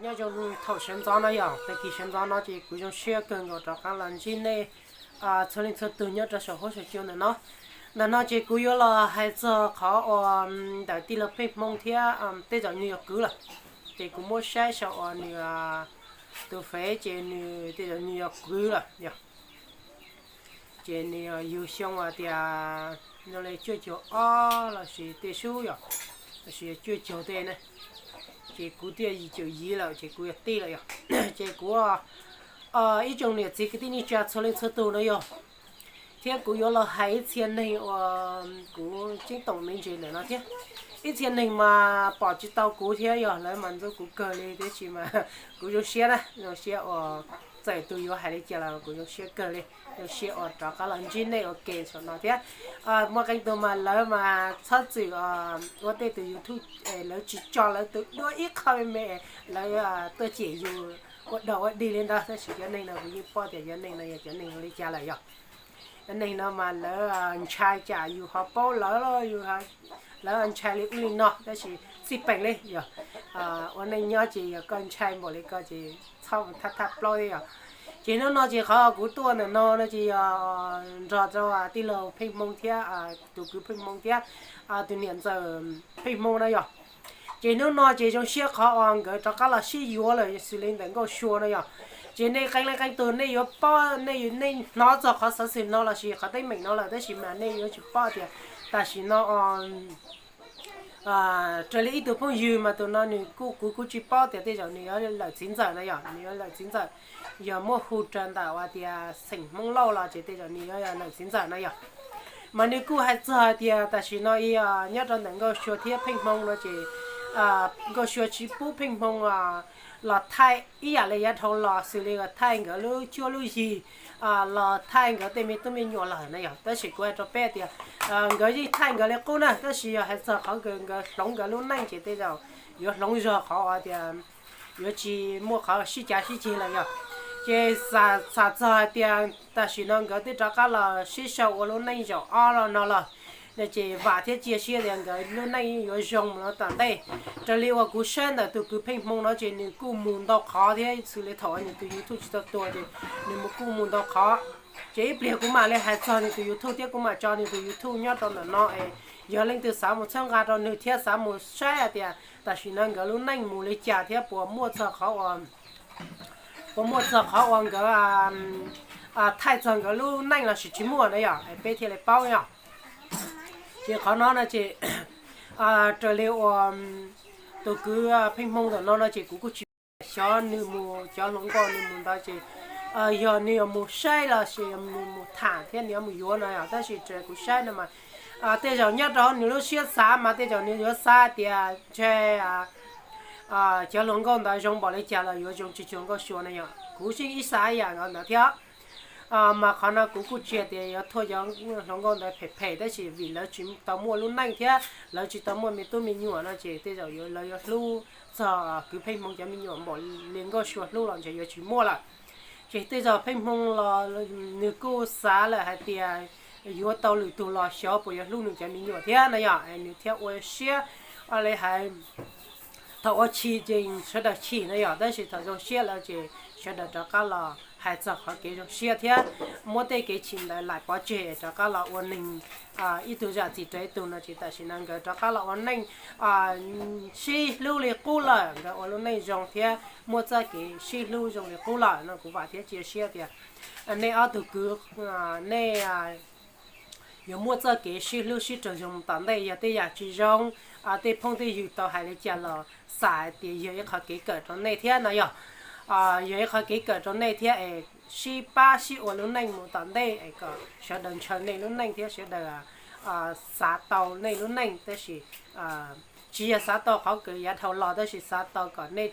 Nyob zoo thaum sawv ntxov no yog tag kis sawv ntxov no ces kuv zoo siab kawg nkaus rov qab los ntsib nej txhua leej txhua tus nyob rau saum huab saum cua ntawm no. Ntawm no ces kuv yuav los hais txog qhov uas ntawm tij laug Pheej Hmoo thiab tej zaum nws yog kwv lawm. Ces kuv muab saib saum uas nws tus fev ces nws tej zaum nws yog kwv lawm yog. Ces nws yug xyoo uas tias no li cuaj caug ob los sis tej sub yog, los sis cuaj caug tej ne. Ces kuv twb yog yim caum yim lawm ces kuv yog tij lawm yog. Ces kuv ib tsoom niam txiv kwv tij neej tsa txhua leej txhua tus no yog, thiab kuv yuav los hais ib txhia neeg uas kuv ceeb toom me ntsis ntawm no thiab. Ib txhia neeg mas pom tsis tau kuv thiab yog lawv mas ntxub kuv kawg li tiam sis mas kuv zoo siab na, zoo siab uas txawm tus yuav hais li cas los kuv zoo siab kawg li. Zoo siab uas rov qab los ntsib nej ua ke saum no thiab. Muaj qee tus mas lawv mas txhob txwm ua tej tus YouTube, lawv tsis tso lawv tus duab ib qho me me, lawv tuaj cem yus ua dog ua dig li ntawd, tab sis cov neeg no kuv yeej paub tias cov neeg no yog cov neeg li cas lawm yog. Cov neeg no mas lawv ntshai tsam yus ho paub lawv, lawv ntshai li ub li no, tab sis txij peem li yog ua neej nyob ces yog koj ntshai npaum li ko ces txhob thaj thaj plaub thiab yog. Ces hnub no ces qhov kuv tuaj ntawm no no ces yog nrog rau tij laug Pheej Hmoo thiab tus kwv Pheej Hmoo thiab tus niam ntxawm Pheej Hmoo na yog. Ces hnub no ces zoo siab qhov uas nkawd rov qab los sib yuav lawm xws li ntawm Nkauj Sua no yog. Ces nej qee leej qee tus nej yuav paub, nej yuav nej hnov txog qhov xov xwm no los sis qhov teeb meem no lawm tab sis mas nej yuav tsis paub tias tam sim no raws li ib tug phooj ywg mas tus no nws kuj, kuv kuj tsis paub tias tej zaum nws yuav lawm txiv ntxawm no yog, nws yuav lawm txiv ntxawm, yog muab hu raws ntawm uas tias xeem Hmoob Lauj los ces tej zaum nws yuav lawm txiv ntxawm no yog. Mas nws kuj hais txog hais tias tam sim no nyob rau ntawm Nkauj Sua thiab Pheej Hmoo no ces Nkauj Sua tsis pub Pheej Hmoo los thaij ib yam li yav dhau los xws li thaij nkawd lub cuab lub yig, los thaij nkawd tej me tub me nyuam lawm na yog. Tab sis kuv hais rau peb tias nkawd yeej thaij nkawd li qub na, tab sis yog hais txog qhov nkawd hloov nkawd lub neej ces tej zaum yuav hloov zog qhov uas tias yuav tsis muaj qhov sib cav sib ceg lawm yog. Ces xam txog hais tias tam sim no nkawd twb rov qab los sib sau ua lub neej zaum ob los no los, no ces vam thiab cia siab tias nkawd lub neej yuav zoo mus no tom ntej. Raws li uas kuv saib ntawm tus kwv Pheej Hmoo no ces nws kuj mus ntau qhov thiab xws li thaum uas nws tus YouTube tsis tau tuag ces nws mus kuj mus ntau qhov. Ces ib pliag kuv mam li hais txog nws tus YouTube thiab kuv mam tso nws tus YouTube nyob rau ntawm no es yog leej twg xav mus txhawb nqa rau nws thiab xav mus saib hais tias tam sim no nkawd lub neej mus li cas thiab puas muaj txog qhov uas puas muaj txog qhov uas nkawd thaij txog nkawd lub neej los sis tsis muaj na yog es peb thiaj li paub yog. Ces qhov no no ces raws li uas tus kwv Pheej Hmoo ntawm no no ces kuv kuj tsis xyov nws mus cov hluas nkauj nws mus ntawd ces yog nws yuav mus saib los sis nws mus tham thiab nws yuav mus yuav no yog, tab sis raws kuv saib no mas tej zaum nyob rau nws lub siab xav mas tej zaum nws yuav xav tias ntshe cov hluas nkauj ntawd zoo npaum li cas los yuav zoo tsis cuag Nkauj Sua no yog. Kuv yeej ib xav ib yam nkaus ntawd thiab. Mas qhov no kuv kuj tsis hais tias yuav thuam cov hluas nkauj ntawd phem phem, tab sis vim lawv tsis tau muaj lub neej thiab lawv tsis tau muaj me tub me nyuam no ces tej zaum lawv yuav hlub txog kwv Pheej Hmoo cov me nyuam npaum li Nkauj Sua hlub los ntshe yuav tsis muaj lawm. Ces tej zaum Pheej Hmoo los nws kuj xav lawm hais tias yuav tau lwm tus los xyov puas yuav hlub nws cov me nyuam thiab no yog, nws thiaj ua siab li hais. Thaum ua chim ces sawv daws chim no yog, tab sis thaum zoo siab lawm ces sawv daws rov qab los hais txog qhov kev zoo siab thiab muab tej kev chim ntawd laim pov tseg rov qab los ua neeg ib tug zam txim rau ib tug no ces tam sim no nkawd rov qab los ua neej sib hlub li qub lawm, nkawd ua lub neej zoo thiab muaj txoj kev sib hlub zoo li qub lawm no kuv vam thiab cia siab tias nej ob tug kwv nej yuav muaj txoj kev sib hlub sib raug zoo tom ntej. Yog tej yam tsis zoo, tej phooj tej ywg tau hais li cas los xam hais tias yog ib qho kev kawm rau nej thiab no yog, yog ib qho kev kawm rau nej thiab es sib pab sib ua lub neej mus tom ntej es kom sawv daws ntshaw nej lub neej thiab sawv daws xav tau nej lub neej, tab sis tsis yog xav tau qhov kws yav dhau los tab sis xav tau kom nej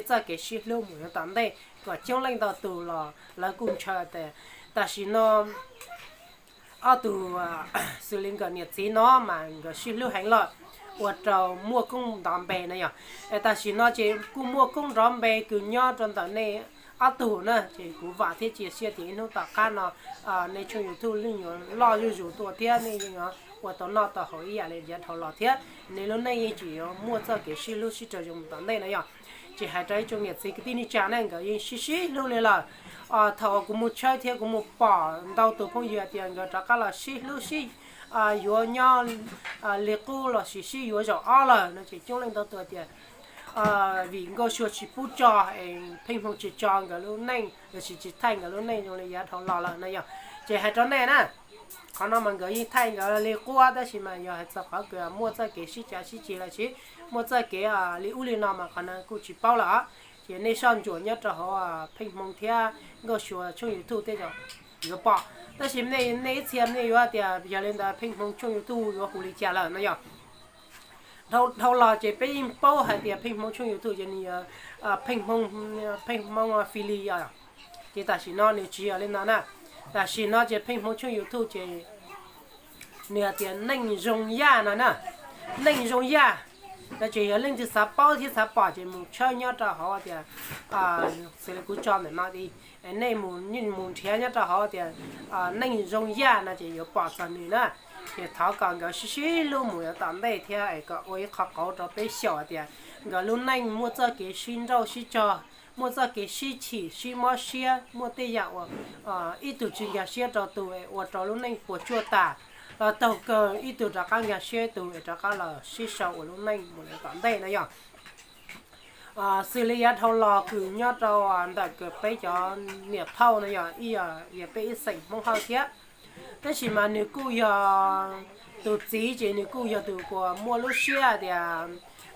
txoj kev sib hlub mus yuav tom ntej kom coob leej ntau tus los lawv kuj ntshaw tias tam sim no ob tug xws li nkawm niam txiv no mas nkawd sib hlub heev lawm, ua rau muaj koob nrov npe na yog. Es tam sim no ces kuj muaj koob nrov npe kws nyob rau ntawm nej ob tug na, ces kuv vam thiab cia siab tias ib hnub tom qab no nej tshooj YouTube yeej yuav loj zuj zus tuaj thiab nej yeej yuav ua tau noj tau haus ib yam li yav dhau los thiab nej lub neej yeej tseem yuav muaj txoj kev sib hlub sib raug zoo mus tom ntej na yog. Tsis hais rau ib tsoom niam txiv kwv tij neej tsa ne, nkawd yeej sib sib hlub li lawm. Thaum kuv mus tshawb thiab kuv mus pom ntau tus phooj ywg tias nkawd rov qab los sib hlub sib yuav nyob li qub los sis sib yuav zaum ob lawm no ces coob leej ntau tus tias vim Nkauj Sua tsis pub tso, Pheej Hmoo tsis tso nkawd lub neej los sis tsis thaij nkawd lub neej zoo li yav dhau los lawm no yog. Ces hais rau nej na, qhov no mas nkawd yeej thaij nkawd li qub tab sis mas yog hais txog qhov kws muaj txoj kev sib cav sib ceg los sis muaj txoj kev li ub li no mas qhov no kuj tsis paub lawm. Ces nej soj ntsuam nyob rau hauv Pheej Hmoo thiab Nkauj Sua tshooj YouTube tej zaum yuav pom. Tab sis nej ib txhia nej yuav tias yog li ntawd Pheej Hmoo tshooj YouTube yuav hu li cas lawm no yog. Dhau los ces peb yeej paub hais tias Pheej Hmoo tshooj YouTube ces nws yog Pheej Hmoo, Pheej Hmoo Fili os. Ces tam sim no nws tsis yog li no na. Tam sim no ces Pheej Hmoo tshooj YouTube ces nws hais tias Neej Zoo Yaj no na. Neej Zoo Yaj no ces yog leej twg xav paub thiab xav pom ces mus tshawb nyob rau hauv tias, xws li kuv tso ntawm no, nej mus nrhiav nyob rau hauv tias Neej Zoo Yaj no ces yuav pom txog nws na. Ces thov kom nkawd sib sib hlub mus yuav tom ntej thiab es kom ua ib qho qauv rau peb xyaum tias nkawd lub neej muaj txoj kev sib nrauj sib tsog, muaj txoj kev sib chim sib mob siab, muaj tej yam uas ib tug tsis nkag siab rau tus es ua rau lub neej puas tsuaj tas, los taug kawg ib tug rov qab nkag siab tus es rov qab los sib sau ua lub neej mus yuav tom ntej no yog. Xws li yav dhau los kws nyob rau ntawm kws peb cov niam phauj no yog ib yog peb ib xeem Hmoob Hawj thiab. Tab sis mas nws kuj yog tus txiv ces nws kuj yog tus uas muaj lub siab tias,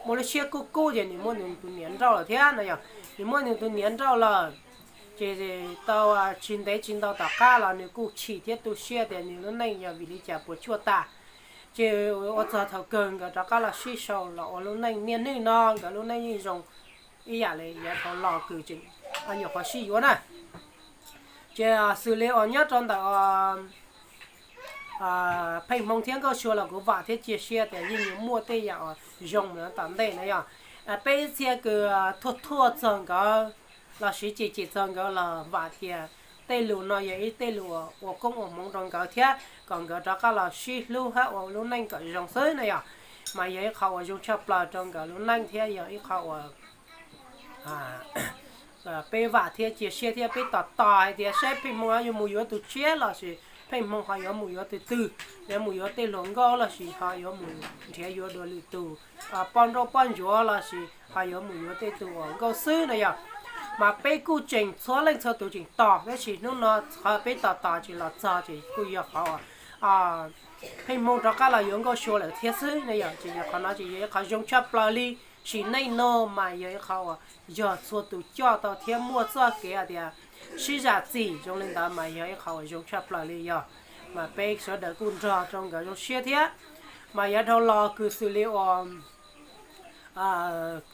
muaj lub siab kub kub ces nws muab nws tus niam nrauj lawm thiab no yog. Nws muab nws tus niam nrauj lawm ces tau tsis ntev tsis ntau tom qab los nws kuj chim thiab tu siab tias nws lub neej yog vim li cas puas tsuaj tas. Ces ua txog thaum kawg nkawd rov qab los sib sau los ua lub neej niaj hnub no nkawd lub neej yeej zoo ib yam li yav dhau los kws tseem nyuam qhuav sib yuav na. Ces xws li uas nyob rau ntawm Pheej Hmoo thiab Nkauj Sua los kuv vam thiab cia siab tias yeej yuav muaj tej yam uas zoo mus tom ntej na yog. Peb ib txhia kws thuaj thuaj txog nkawd los sis cem cem txog nkawd los vam tias tej lus no yog ib tej lus uas ua koob ua hmoov rau nkawd thiab kom nkawd rov qab los sib hlub hab ua lub neej kom zoo xwb na yog. Mas yog ib qho uas zoo tshaj plaws rau nkawd lub neej thiab yog ib qho uas peb vam thiab cia siab thiab peb tos tos hais tias saib Pheej Hmoo yuav mus yuav tus tshiab los sis Pheej Hmoo ho yuav mus yuav tus twg, yuav mus yuav tej hluas nkauj los sis ho yuav mus nrhiav yuav dua lwm tus poj nrauj poj ntsuav los sis ho yuav mus yuav tej tus uas nkauj xwb no yog. Mas peb kuj tseem txhua leej txhua tus tseem tos, tab sis hnub no qhov peb tos tos tsis los txog ces kuj yog qhov uas Pheej Hmoo rov qab los yuav Nkauj Sua lawm thiab xwb no yog. Ces yog qhov no ces yog ib qho zoo tshaj plaws li, sim neej no mas yog ib qho uas yog txhua tus coj tau thiab muaj txoj kev hais tias sib zam txim zoo li ntawd mas yog ib qho uas zoo tshaj plaws li yog. Mas peb sawv daws kuj nrog rau nkawd zoo siab thiab. Mas yav dhau los kws xws li uas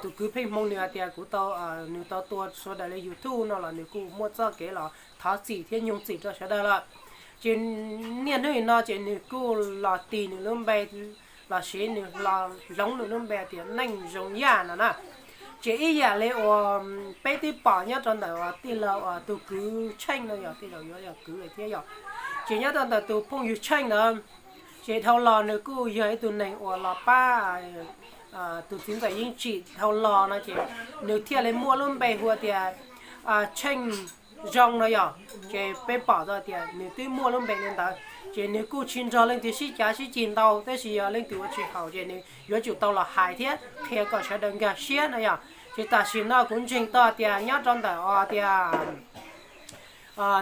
tus kwv Pheej Hmoo nws hais tias kuv tau, nws tau tua sawv daws li YouTube no los nws kuj muaj txoj kev los thov txim thiab nyoog txim rau sawv daws lawm. Ces niaj hnub no ces nws kuj los tis nws lub npe los sis nws hloov nws lub npe tias Neej Zoo Yaj no na. Ces ib yam li uas peb twb pom nyob rau ntawm uas tij laug uas tus kwv Tsheej no yog, tej zaum yuav yog kwv lawm thiab yog. Ces nyob rau ntawm tus phooj ywg Tsheej ntawd, ces dhau los nws kuj yog ib tug neeg uas los pab tus txiv ntxawm Yeej Tsim dhau los no ces nws thiaj li muaj lub npe hu tias Tsheej Zoo no yog. Ces peb pom tau tias nws twb muaj lub npe li ntawd, ces nws kuj tsis nrog leej twg sib cav sib ceg ntau, tab sis yog leej twg ua tsis haum ces nws yuav tsum tau los hais thiab qhia kom sawv daws nkag siab no yog. Ces tam sim no kuv ntseeg tau tias nyob rau ntawm tias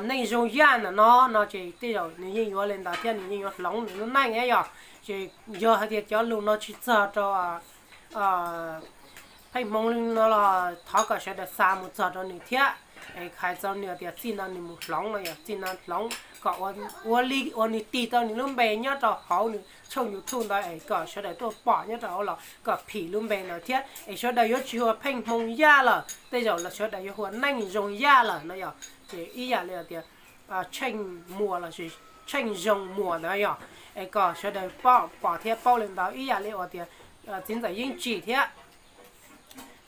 Neej Zoo Yaj ntawm no no ces tej zaum nws yeej yuav li ntawd thiab nws yeej yuav hloov nws lub neej yog. Ces yog hais tias cov lus no tsis txog rau Pheej Hmoo no los thov kom sawv daws xa mus txog rau nws thiab, es hais txog nws tias txij no nws mus hloov no yog, txij no hloov kom ua li uas nws tis tau nws lub npe nyob rau hauv nws tshooj YouTube ntawd es kom sawv daws tuaj pom nyob rau hauv los kom phim lub npe ntawd thiab es sawv daws yuav tsis hu ua Pheej Hmoo Yaj lawm, tej zaum los sawv daws yuav hu ua Neej Zoo Yaj lawm no yog. Ces ib yam li tias Tsheej Muas los sis Tsheej Zoo Muas ntawd yog, es kom sawv daws pom thiab paub li ntawd ib yam li uas tias txiv ntxawm Yeej Tsim thiab.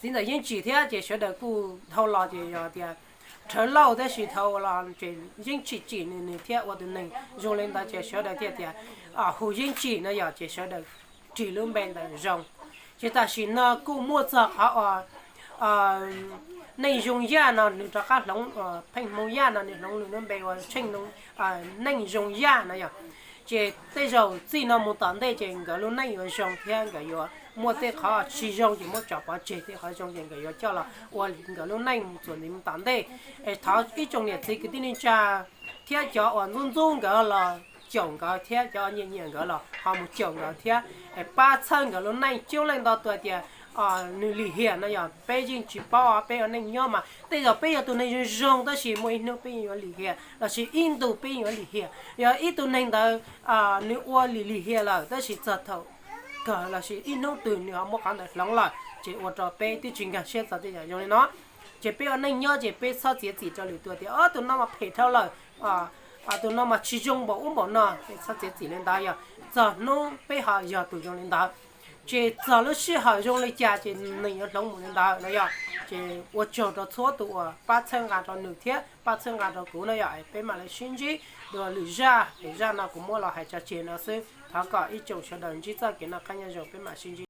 Txiv ntxawm Yeej Tsim thiab ces sawv daws kuj dhau los ces yog tias Rhawv Lauj, tab sis dhau los ces Yeej Tsim Tsim nws nws thiab ua tus neeg zoo li ntawd ces sawv daws thiaj tias hu Yeej Tsim no yog, ces sawv daws ris lub npe ntawd zoo. Ces tam sim no kuj muaj txog qhov uas Neej Zoo Yaj no nws rov qab hloov, Pheej Hmoo Yaj no nws hloov nws lub npe ua Tsheej, Neej Zoo Yaj no yog. Ces tej zaum txij no mus tom ntej ces nkawd lub neej yuav zoo thiab nkawd yuav muaj tej qhov tsis zoo ces muab tso pov tseg, tej qhov zoo ces nkawd yuav coj los ua nkawd lub neej mus txuas ntxiv mus tom ntej. Es thov ib tsoom niam txiv kwv tij neej tsa thiab cov uas ntxub ntxub nkawd los caum nkawd thiab cov nyiam nyiam nkawd los ho mus caum nkawd thiab, pab txhawb nkawd lub neej. Coob leej ntau tus tias nws lim hiam no yog peb yeej tsis paub, peb ua neej nyob mas tej zaum peb yog tus neeg zoo zoo tab sis muaj ib hnub peb yeej yuav lim hiam lossis ib ntus peb yeej yuav lim hiam. Yog ib tug neeg ntawd nws ua lim lim hiam lawm tab sis txog thaum kawg lossis ib hnub twg nws ho muaj qhov ntawd hloov lawm ces ua rau peb twb tsis nkag siab txog tej yam zoo li no. Ces peb ua neej nyob ces peb txhob txiav txim rau lwm tus tias o tus no mas phem dhau lawm, tus no mas tsis zoo npaum ub npaum no, peb txhob txiav txim li ntawd. Yog txog hnub peb ho yog tus zoo li ntawd, ces txog lub sij hawm zoo li cas ces nws yuav hloov mus li ntawd no yog. Ces ua tsaug rau txhua tus uas pab txhawb nqa rau nws thiab pab txhawb nqa rau kuv no yog. Peb mam li sib ntsib dua lwm zaj, lwm zaj no kuv muab los hais tso tseg no xwb. Thov kom ib tsoom sawv daws ntsib txoj kev noj qab nyob zoo, peb mam sib ntsib.